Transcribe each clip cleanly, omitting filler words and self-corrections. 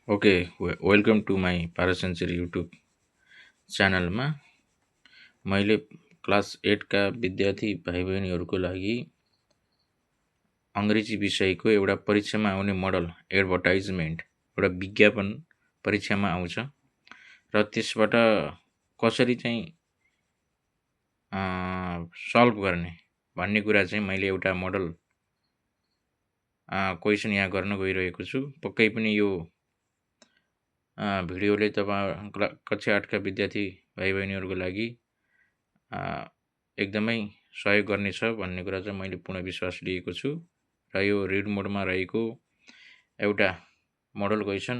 Okay, welcome to my पारासेन्चुरी YouTube च्यानलमा मैले क्लास 8का विद्यार्थी भाइ बहिनीहरूको लागि अङ्ग्रेजी विषयको एउटा परीक्षामा आउने मोडल एडभर्टाइजमेन्ट एउटा विज्ञापन परीक्षामा आउँछ र त्यसबाट कसरी चाहिँ सल्भ गर्ने भन्ने कुरा चाहिँ मैले एउटा मोडल क्वेसन यहाँ गर्न गइरहेको छु। पक्कै पनि यो भिडियोले तपाईँ कक्षा 8का विद्यार्थी भाइ बहिनीहरूको लागि एकदमै सहयोग गर्नेछ भन्ने कुरा चाहिँ मैले पूर्ण विश्वास लिएको छु र यो रिड मोडमा रहेको एउटा मोडल क्वेसन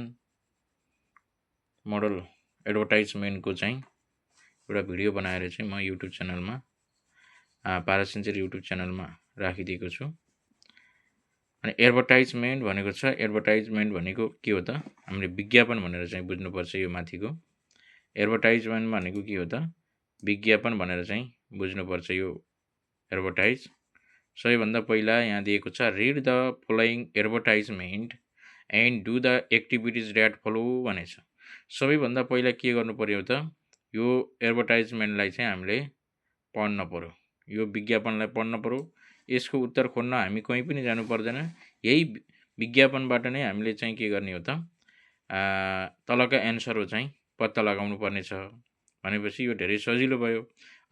मोडल एडभर्टाइजमेन्टको चाहिँ एउटा भिडियो बनाएर चाहिँ म युट्युब च्यानलमा पारासेन्चुरी युट्युब च्यानलमा राखिदिएको छु। अनि एडभर्टाइजमेन्ट भनेको छ, एडभर्टाइजमेन्ट भनेको के हो त? हामीले विज्ञापन भनेर चाहिँ बुझ्नुपर्छ। यो माथिको एडभर्टाइजमेन्ट भनेको के हो त? विज्ञापन भनेर चाहिँ बुझ्नुपर्छ। यो एडभर्टाइज सबैभन्दा पहिला यहाँ दिएको छ, read the following advertisement and do the activities that follow भनेछ। सबैभन्दा पहिला के गर्नु पर्यो त? यो एडभर्टाइजमेन्टलाई चाहिँ हामीले पढ्न पर्यो, यो विज्ञापनलाई पढ्न पर्यो। यसको उत्तर खोज्न हामी कहीँ पनि जानु पर्दैन, यही विज्ञापनबाट नै हामीले चाहिँ के गर्ने हो त? तलका एन्सरहरू चाहिँ पत्ता लगाउनु पर्ने छ भनेपछि यो धेरै सजिलो भयो।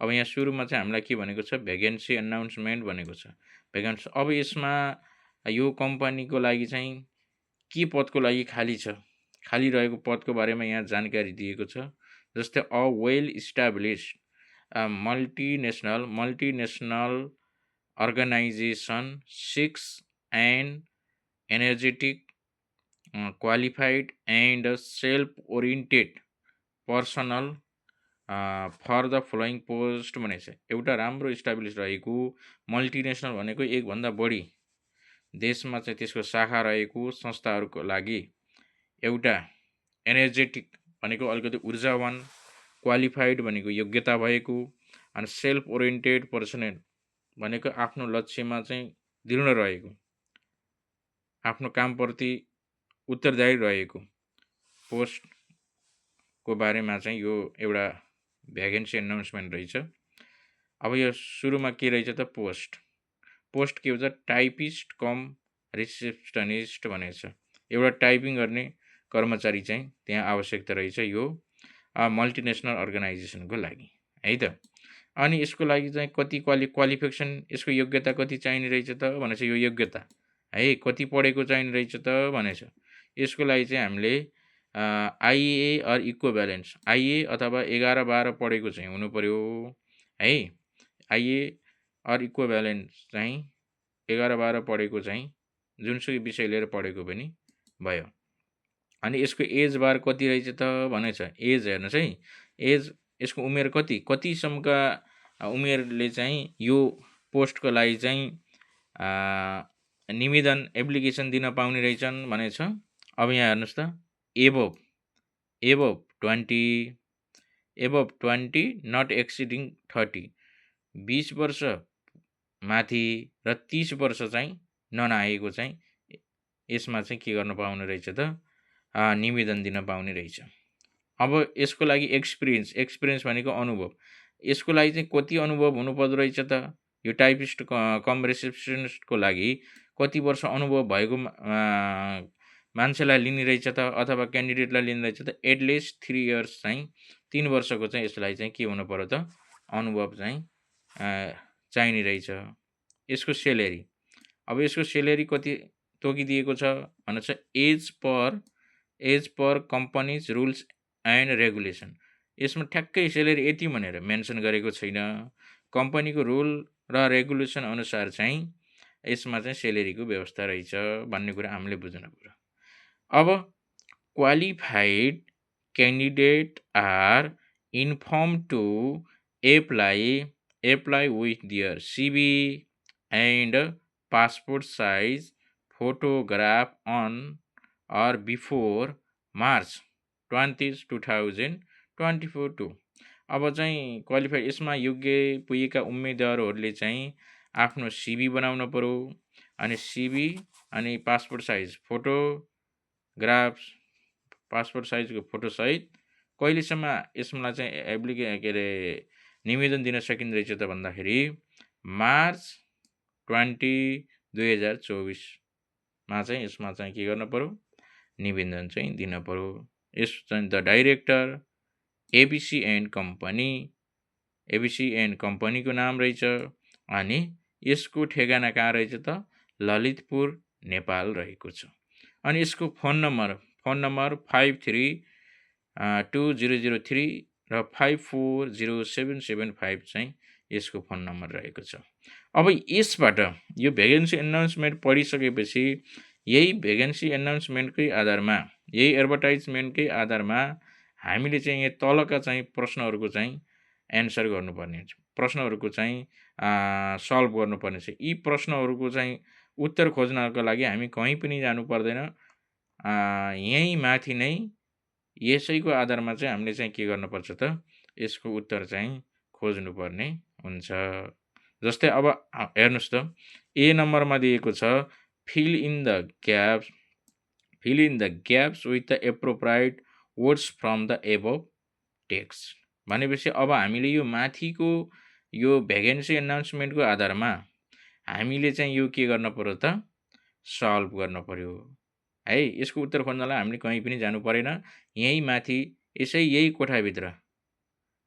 अब यहाँ सुरुमा चाहिँ हामीलाई के भनेको छ? भ्याकेन्सी एनाउन्समेन्ट भनेको छ। भ्याकेन्सी, अब यसमा यो कम्पनीको लागि चाहिँ के पदको लागि खाली छ, खाली रहेको पदको बारेमा यहाँ जानकारी दिएको छ। जस्तै a well established multinational organization seeks an energetic, qualified and self-oriented personnel for the following post भनेछ। एउटा राम्रो इस्टाब्लिस रहेको मल्टिनेसनल भनेको एकभन्दा बढी देशमा चाहिँ त्यसको शाखा रहेको संस्थाहरूको लागि एउटा एनर्जेटिक भनेको अलिकति ऊर्जावान, क्वालिफाइड भनेको योग्यता भएको, अनि सेल्फ ओरिएन्टेड पर्सनल भनेको आफ्नो लक्ष्यमा चाहिँ दृढ रहेको, आफ्नो कामप्रति उत्तरदायी रहेको पोस्टको बारेमा चाहिँ यो एउटा भ्याकेन्सी एनाउन्समेन्ट रहेछ। अब यो सुरुमा के रहेछ त? पोस्ट के हुन्छ? टाइपिस्ट कम रिसेप्सनिस्ट भनेछ। एउटा टाइपिङ गर्ने कर्मचारी चाहिँ त्यहाँ आवश्यकता रहेछ यो मल्टिनेसनल अर्गनाइजेसनको लागि, है त। अनि यसको लागि चाहिँ कति क्वालिफिकेसन, यसको योग्यता कति चाहिने रहेछ त भनेछ। यो योग्यता है, कति पढेको चाहिने रहेछ त भनेछ। यसको लागि चाहिँ हामीले आइए अर इक्विभ्यालेन्स, आइए अथवा 11-12 पढेको चाहिँ हुनु पर्यो है। आइए अर इक्विभ्यालेन्स चाहिँ 11-12 पढेको चाहिँ जुनसुकै विषय लिएर पढेको पनि भयो। अनि यसको एज बार कति रहेछ त भनेछ। एज हेर्नुहोस् है, एज यसको उमेर कतिसम्मका उमेरले चाहिँ यो पोस्टको लागि चाहिँ निवेदन एप्लिकेसन दिन पाउने रहेछन् भनेछ। अब यहाँ हेर्नुहोस् त, एबोभ 20 नट एक्सिडिङ 30, 20 वर्ष माथि र 30 वर्ष चाहिँ ननाएको चाहिँ यसमा चाहिँ के गर्न पाउने रहेछ त? निवेदन दिन पाउने रहेछ। अब यसको लागि एक्सपिरियन्स भनेको अनुभव, यसको लागि चाहिँ कति अनुभव हुनुपर्दो रहेछ त? यो टाइपिस्ट कम रिसेप्सनिस्टको लागि कति वर्ष अनुभव भएको मान्छेलाई लिने रहेछ त, अथवा क्यान्डिडेटलाई लिने रहेछ त? एटलिस्ट 3 इयर्स चाहिँ 3 वर्षको चाहिँ यसलाई चाहिँ के हुनु पर्यो त? अनुभव चाहिँ चाहिने रहेछ। यसको सेलेरी, अब यसको सेलेरी कति तोकिदिएको छ भनेछ? As per company's rules and regulation. यसमा ठ्याक्कै सेलेरी यति भनेर मेन्सन गरेको छैन। कम्पनीको रुल र रेगुलेसन अनुसार चाहिँ यसमा चाहिँ सेलेरीको व्यवस्था रहेछ भन्ने कुरा हामीले बुझ्नु पर्यो। अब qualified candidate are inform to apply with their CV and passport size photograph on or before March 20, 2024 to. अब चाहिँ क्वालिफाइड, यसमा योग्य पुगेका उम्मेदवारहरूले चाहिँ आफ्नो सिभी बनाउनु पर्यो, अनि सिभी अनि पासपोर्ट साइज फोटोग्राफ्स पासपोर्ट साइजको फोटोसहित कहिलेसम्म यसमा चाहिँ के अरे निवेदन दिन सकिँदैछ त भन्दाखेरि मार्च 20, 2024मा चाहिँ यसमा चाहिँ के गर्नु पर्यो, निवेदन चाहिँ दिन पर्यो। यस चाहिँ the director ABC and company, ABC and कम्पनीको नाम रहेछ। अनि यसको ठेगाना कहाँ रहेछ त, ललितपुर नेपाल रहेको छ। अनि यसको फोन नम्बर 532003 र 540775 चाहिँ यसको फोन नम्बर रहेको छ। अब यसबाट यो भ्याकेन्सी एनाउन्समेन्ट पढिसकेपछि यही भ्याकेन्सी एनाउन्समेन्टकै आधारमा, यही एडभर्टाइजमेन्टकै आधारमा हामीले चाहिँ यहाँ तलका चाहिँ प्रश्नहरूको चाहिँ एन्सर गर्नुपर्ने हुन्छ, प्रश्नहरूको चाहिँ सल्भ गर्नुपर्ने छ। यी प्रश्नहरूको चाहिँ उत्तर खोज्नको लागि हामी कहीँ पनि जानु पर्दैन, यहीँ माथि नै यसैको आधारमा चाहिँ हामीले चाहिँ के गर्नुपर्छ त, यसको उत्तर चाहिँ खोज्नुपर्ने हुन्छ। जस्तै अब हेर्नुहोस् त, ए नम्बरमा दिएको छ fill in the gaps with the appropriate words from the above text भनेपछि अब हामीले यो माथिको यो भ्याकेन्सी एनाउन्समेन्टको आधारमा हामीले चाहिँ यो के गर्न पर्यो त, सल्भ गर्न पर्यो है। यसको उत्तर खोज्नलाई हामीले कहीँ पनि जानु परेन, यहीँ माथि यही कोठाभित्र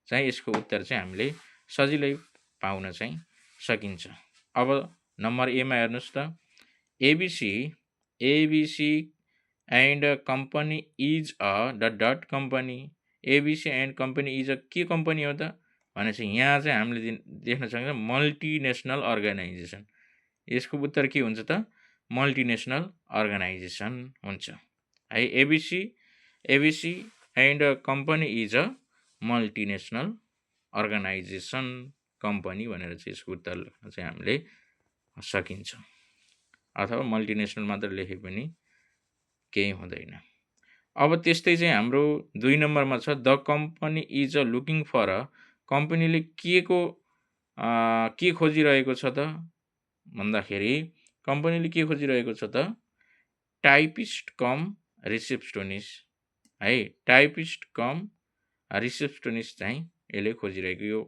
चाहिँ यसको उत्तर चाहिँ हामीले सजिलै पाउन चाहिँ सकिन्छ। अब नम्बर एमा हेर्नुहोस् त, ABC and company is a company. ABC and company is a के कम्पनी हो त भनेपछि यहाँ चाहिँ हामीले देख्न सक्छौँ मल्टिनेसनल अर्गनाइजेसन। यसको उत्तर के हुन्छ त, मल्टिनेसनल अर्गनाइजेसन हुन्छ है। ABC and company is a multinational organisation company भनेर चाहिँ यसको उत्तर चाहिँ हामीले सकिन्छ, अथवा मल्टिनेसनल मात्र लेखे पनि केही हुँदैन। अब त्यस्तै चाहिँ हाम्रो 2 नम्बरमा छ the company is a looking for a, कम्पनीले के खोजिरहेको छ त भन्दाखेरि कम्पनीले के खोजिरहेको छ त, टाइपिस्ट कम रिसेप्सनिस्ट है। टाइपिस्ट कम रिसेप्सनिस्ट चाहिँ यसले खोजिरहेको, यो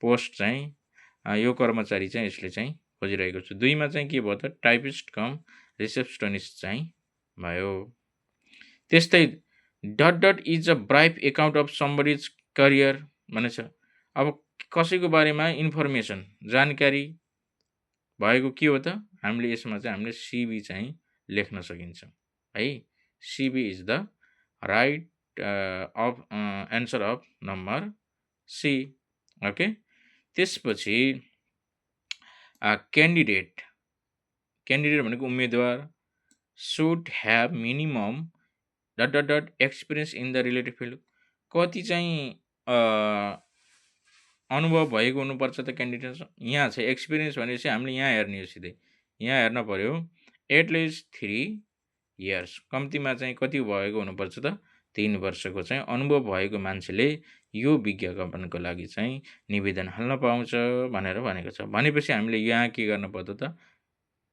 पोस्ट चाहिँ यो कर्मचारी चाहिँ यसले चाहिँ खोजिरहेको छ। 2मा चाहिँ के भयो त, टाइपिस्ट कम रिसेप्सनिस्ट चाहिँ भयो। त्यस्तै that is a brief account of somebody's career भनेछ। अब कसैको बारेमा इन्फर्मेसन जानकारी भएको के हो त, हामीले यसमा चाहिँ हामीले सिभी चाहिँ लेख्न सकिन्छ है। CV is the right answer of number C. Okay, त्यसपछि क्यान्डिडेट भनेको उम्मेदवार should have minimum experience in the related field, कति चाहिँ अनुभव भएको हुनुपर्छ त क्यान्डिडेट। यहाँ छ एक्सपिरियन्स भनेपछि हामीले यहाँ हेर्ने हो, सिधै यहाँ हेर्न पर्यो एटलिस्ट 3 इयर्स, कम्तीमा चाहिँ कति भएको हुनुपर्छ त, 3 वर्षको चाहिँ अनुभव भएको मान्छेले यो विज्ञापनको लागि चाहिँ निवेदन हाल्न पाउँछ भनेर भनेको छ। भनेपछि हामीले यहाँ के गर्नु पर्छ त,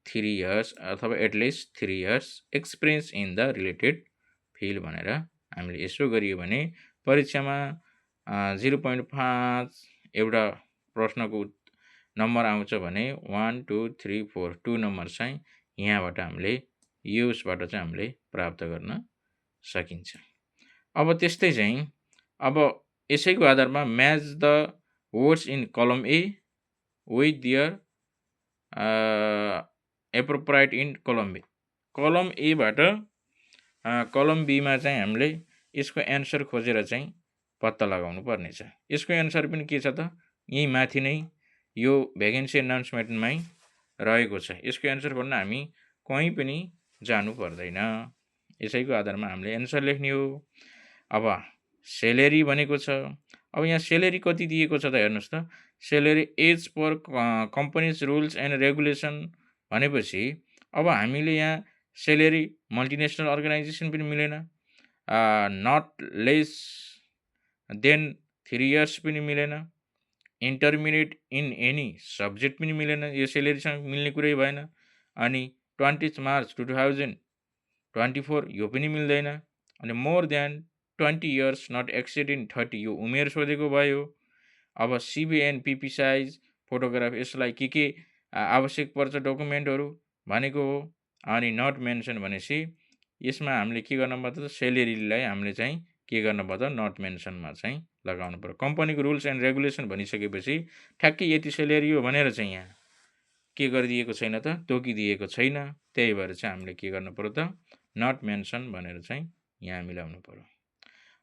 3 इयर्स अथवा at least 3 years experience in the related field भनेर हामीले यसो गरियो भने परीक्षामा 0.5 एउटा प्रश्नको नम्बर आउँछ भने 1 2 3 4 2 नम्बर चाहिँ यहाँबाट हामीले यसबाट चाहिँ हामीले प्राप्त गर्न सकिन्छ। अब त्यस्तै चाहिँ अब यसैको आधारमा म्याच द वर्ड्स इन कलम ए विथ दियर एप्रोप्राइट इन कलम बी। कलम एबाट कलम बीमा चाहिँ हामीले यसको एन्सर खोजेर चाहिँ पत्ता लगाउनु पर्नेछ। यसको एन्सर पनि के छ त, यहीँ माथि नै यो भ्याकेन्सी एनाउन्समेन्टमै रहेको छ। यसको एन्सर भन्न हामी कहीँ पनि जानु पर्दैन, यसैको आधारमा हामीले एन्सर लेख्ने हो। अब सेलेरी भनेको छ। अब यहाँ सेलेरी कति दिएको छ त हेर्नुहोस् त, salary as per company's rules and regulation भनेपछि अब हामीले यहाँ सेलेरी मल्टिनेसनल अर्गनाइजेसन पनि मिलेन, नट लेस देन 3 इयर्स पनि मिलेन, इन्टरमिडिएट इन एनी सब्जेक्ट पनि मिलेन, यो सेलेरीसँग मिल्ने कुरै भएन। अनि 20 मार्च 2024 यो पनि मिल्दैन। अनि more than 20 years not exceeding 30 यो उमेर सोधेको भयो। अब सिबी एन्ड पिपी साइज फोटोग्राफ यसलाई के आवश्यक पर्छ डकुमेन्टहरू भनेको हो। अनि नट मेन्सन भनेपछि यसमा हामीले के गर्नुपर्छ सेलेरीलाई हामीले चाहिँ के गर्नुपर्छ नट मेन्सनमा चाहिँ लगाउनु पर्यो। कम्पनीको रुल्स एन्ड रेगुलेसन भनिसकेपछि ठ्याक्कै यति सेलेरी हो भनेर चाहिँ यहाँ के गरिदिएको छैन त तोकिदिएको छैन। त्यही भएर चाहिँ हामीले के गर्नु पर्यो त नट मेन्सन भनेर चाहिँ यहाँ मिलाउनु पर्यो।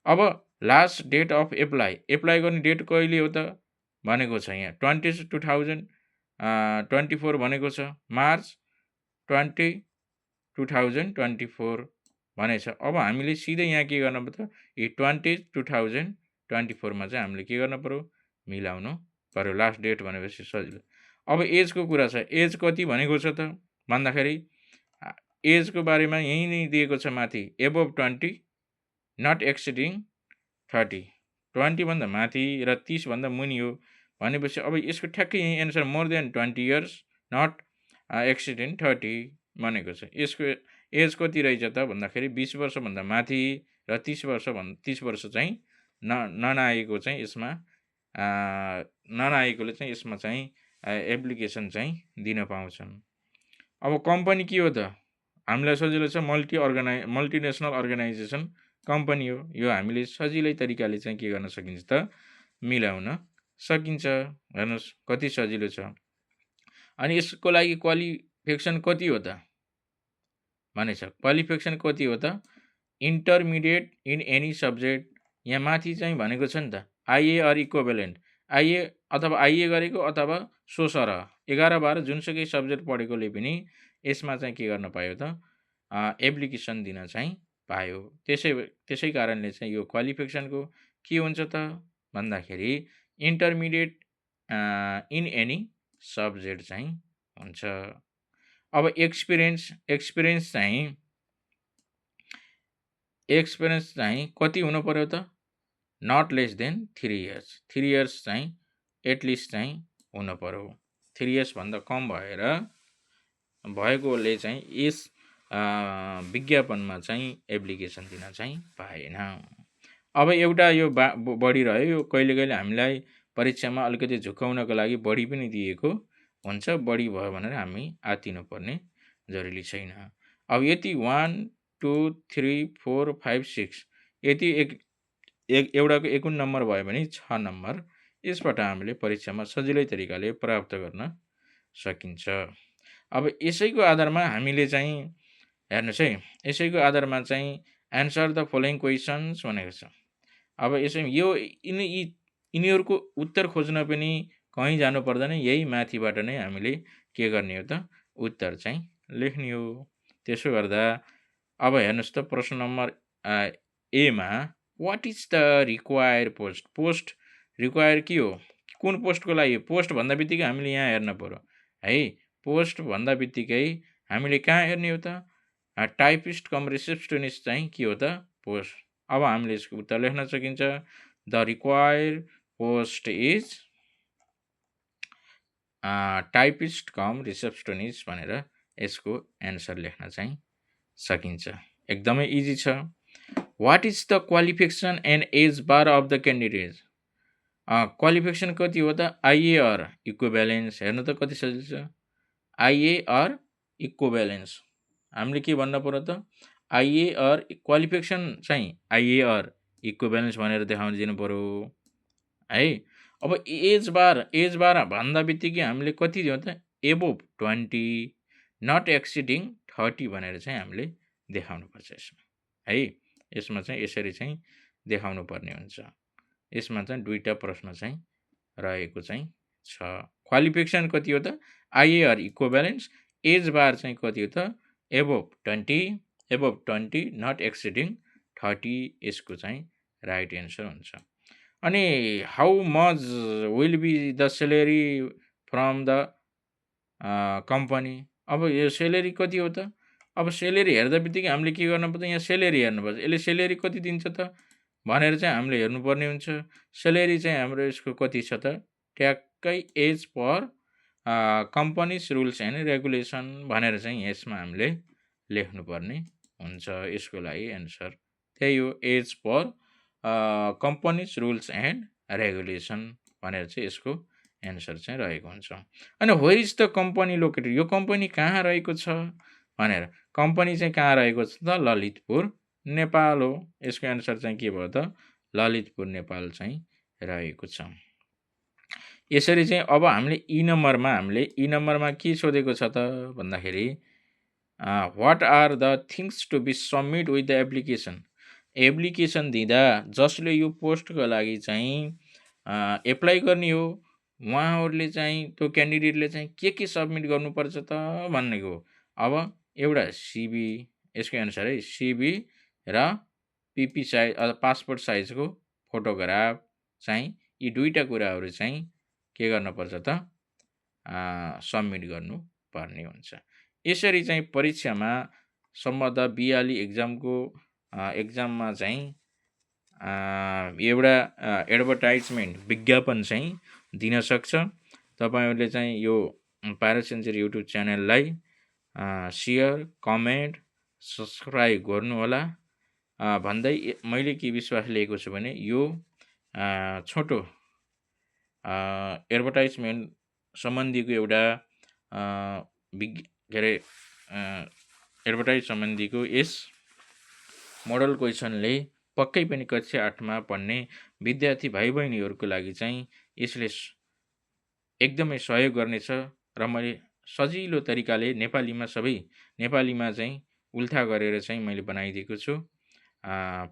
अब लास्ट डेट अफ एप्लाई गर्ने डेट कहिले हो त भनेको छ यहाँ 2024 भनेको छ मार्च 20 2024 भनेको छ। अब हामीले सिधै यहाँ के गर्नु पर्यो त यो 2024मा चाहिँ हामीले के गर्नु पर्यो मिलाउनु पर्यो लास्ट डेट भनेपछि सजिलो। अब एजको कुरा छ एज कति भनेको छ त भन्दाखेरि एजको बारेमा यहीँ नै दिएको छ माथि एबोभ 20 नट एक्सिडिङ 30 20भन्दा माथि र 30भन्दा मुनि हो भनेपछि अब यसको ठ्याक्कै यही answer more than 20 years not exceeding 30 भनेको छ। यसको एज कति रहेछ त भन्दाखेरि 20 वर्षभन्दा माथि र 30 वर्ष चाहिँ ननाएको चाहिँ यसमा ननाएकोले चाहिँ यसमा चाहिँ एप्लिकेसन चाहिँ दिन पाउँछन्। अब कम्पनी के हो त हामीलाई सजिलो छ मल्टिनेसनल अर्गनाइजेसन कम्पनी हो। यो हामीले सजिलै तरिकाले चाहिँ के गर्न सकिन्छ त मिलाउन सकिन्छ। हेर्नुहोस् कति सजिलो छ। अनि यसको लागि क्वालिफिकेसन कति हो त भनेछ क्वालिफिकेसन कति हो त इन्टरमिडिएट इन एनी सब्जेक्ट यहाँ माथि चाहिँ भनेको छ नि त आइए अर इक्विभ्यालेन्ट आइए अथवा आइए गरेको अथवा सो सरह 11-12 जुनसुकै सब्जेक्ट पढेकोले पनि यसमा चाहिँ के गर्न पायो त एप्लिकेसन दिन चाहिँ पायो। त्यसै कारणले चाहिँ यो क्वालिफिकेसनको के हुन्छ त भन्दाखेरि इन्टरमिडिएट इन एनी सब्जेक्ट चाहिँ हुन्छ। अब एक्सपिरियन्स चाहिँ कति हुनु पर्यो त not less than 3 years 3 years चाहिँ एटलिस्ट चाहिँ हुनु पर्यो। 3 इयर्सभन्दा कम भएकोले चाहिँ यस विज्ञापनमा चाहिँ एप्लिकेसन दिन चाहिँ पाएन। अब एउटा यो बढिरह्यो यो कहिले हामीलाई परीक्षामा अलिकति झुकाउनको लागि बढी पनि दिएको हुन्छ। बढी भयो भनेर हामी आत्तिनुपर्ने जरुरी छैन। अब यति 1 2 3 4 5 6 यति एउटाको 51 नम्बर भयो भने 6 नम्बर यसबाट हामीले परीक्षामा सजिलै तरिकाले प्राप्त गर्न सकिन्छ। अब यसैको आधारमा हामीले चाहिँ हेर्नुहोस् है यसैको आधारमा चाहिँ एन्सर द फलोइङ क्वेसन्स भनेको छ। अब यसै यो यिनीहरूको उत्तर खोज्न पनि कहीँ जानु पर्दैन यही माथिबाट नै हामीले के गर्ने हो त उत्तर चाहिँ लेख्ने हो। त्यसो गर्दा अब हेर्नुहोस् त प्रश्न नम्बर एमा what is the require post require के हो कुन पोस्टको लागि पोस्ट भन्दा बित्तिकै हामीले यहाँ हेर्न पर्यो है। पोस्ट भन्दा बित्तिकै हामीले कहाँ हेर्ने हो त टाइपिस्ट कम रिसेप्सनिस्ट चाहिँ के हो त पोस्ट। अब हामीले यसको उत्तर लेख्न सकिन्छ the require post is typist cum receptionist भनेर यसको एन्सर लेख्न चाहिँ सकिन्छ। एकदमै इजी छ। What is the qualification and age bar of the candidate qualification कति हो त आइए अर इक्विभ्यालेन्स हेर्नु त कति सजिलो छ आइए अर इक्विभ्यालेन्स हामीले के भन्न पर्यो त आइए अर क्वालिफिकेसन चाहिँ आइए अर इक्विभ्यालेन्स भनेर देखाउन दिनु पर्यो है। अब एज बार भन्दा बित्तिकै हामीले कति दियौँ त एबोभ 20 नट एक्सिडिङ 30 भनेर चाहिँ हामीले देखाउनु पर्छ यसमा है। यसमा चाहिँ यसरी चाहिँ देखाउनु पर्ने हुन्छ। यसमा चाहिँ दुईटा प्रश्न चाहिँ रहेको चाहिँ छ। क्वालिफिकेसन कति हो त आइए अर इक्विभ्यालेन्स एज बार चाहिँ कति हो त एबोभ 20 नट एक्सिडिङ 30 यसको चाहिँ राइट एन्सर हुन्छ। अनि how much will be the salary from the company अब यो सेलेरी कति हो त अब सेलेरी हेर्दा बित्तिकै हामीले के गर्नुपर्छ यहाँ सेलेरी हेर्नुपर्छ यसले सेलेरी कति दिन्छ त भनेर चाहिँ हामीले हेर्नुपर्ने हुन्छ। सेलेरी चाहिँ हाम्रो यसको कति छ त ट्याक्कै as per company's rules and regulation भनेर चाहिँ यसमा हामीले लेख्नुपर्ने हुन्छ। यसको लागि एन्सर त्यही हो, as per company's rules and regulation भनेर चाहिँ यसको एन्सर चाहिँ रहेको हुन्छ। अनि where is the company located, यो कम्पनी कहाँ रहेको छ भनेर, कम्पनी चाहिँ कहाँ रहेको छ त ललितपुर नेपाल हो। यसको एन्सर चाहिँ के भयो त ललितपुर नेपाल चाहिँ रहेको छ। यसरी चाहिँ अब हामीले ई नम्बरमा के सोधेको छ त भन्दाखेरि what are the things to be submit with the application, application दिँदा जसले यो पोस्टको लागि चाहिँ एप्लाई गर्ने हो उहाँहरूले चाहिँ त्यो क्यान्डिडेटले चाहिँ के सबमिट गर्नुपर्छ त भनेको हो। अब एउटा सिबी, यसको एन्सर है सिबी र पिपी साइज पासपोर्ट साइजको फोटोग्राफ चाहिँ यी दुईवटा कुराहरू चाहिँ के गर्नुपर्छ त सबमिट गर्नुपर्ने हुन्छ। यसरी चाहिँ परीक्षामा सम्बद्ध बिहाली एक्जाममा चाहिँ एउटा एडभर्टाइजमेन्ट विज्ञापन चाहिँ दिन सक्छ। तपाईँहरूले चाहिँ यो पायरेट सेन्चुरी युट्युब च्यानललाई सेयर, कमेन्ट, सब्सक्राइब गर्नुहोला भन्दै मैले के विश्वास लिएको छु भने यो छोटो एडभर्टाइजमेन्ट सम्बन्धीको एउटा एडभर्टाइज सम्बन्धीको यस मोडल क्वेसनले पक्कै पनि कक्षा 8मा पढ्ने विद्यार्थी भाइ बहिनीहरूको लागि चाहिँ यसले एकदमै सहयोग गर्नेछ र मैले सजिलो तरिकाले नेपालीमा चाहिँ उल्था गरेर चाहिँ मैले बनाइदिएको छु।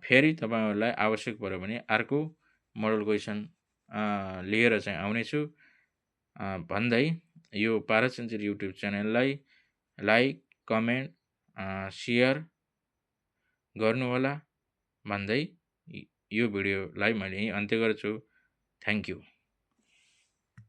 फेरि तपाईँहरूलाई आवश्यक पऱ्यो भने अर्को मोडल क्वेसन लिएर चाहिँ आउनेछु भन्दै यो पायरेट सेन्चुरी युट्युब च्यानललाई लाइक, कमेन्ट, सेयर गर्नुहोला भन्दै यो भिडियोलाई मैले यहीँ अन्त्य गर्छु। Thank you.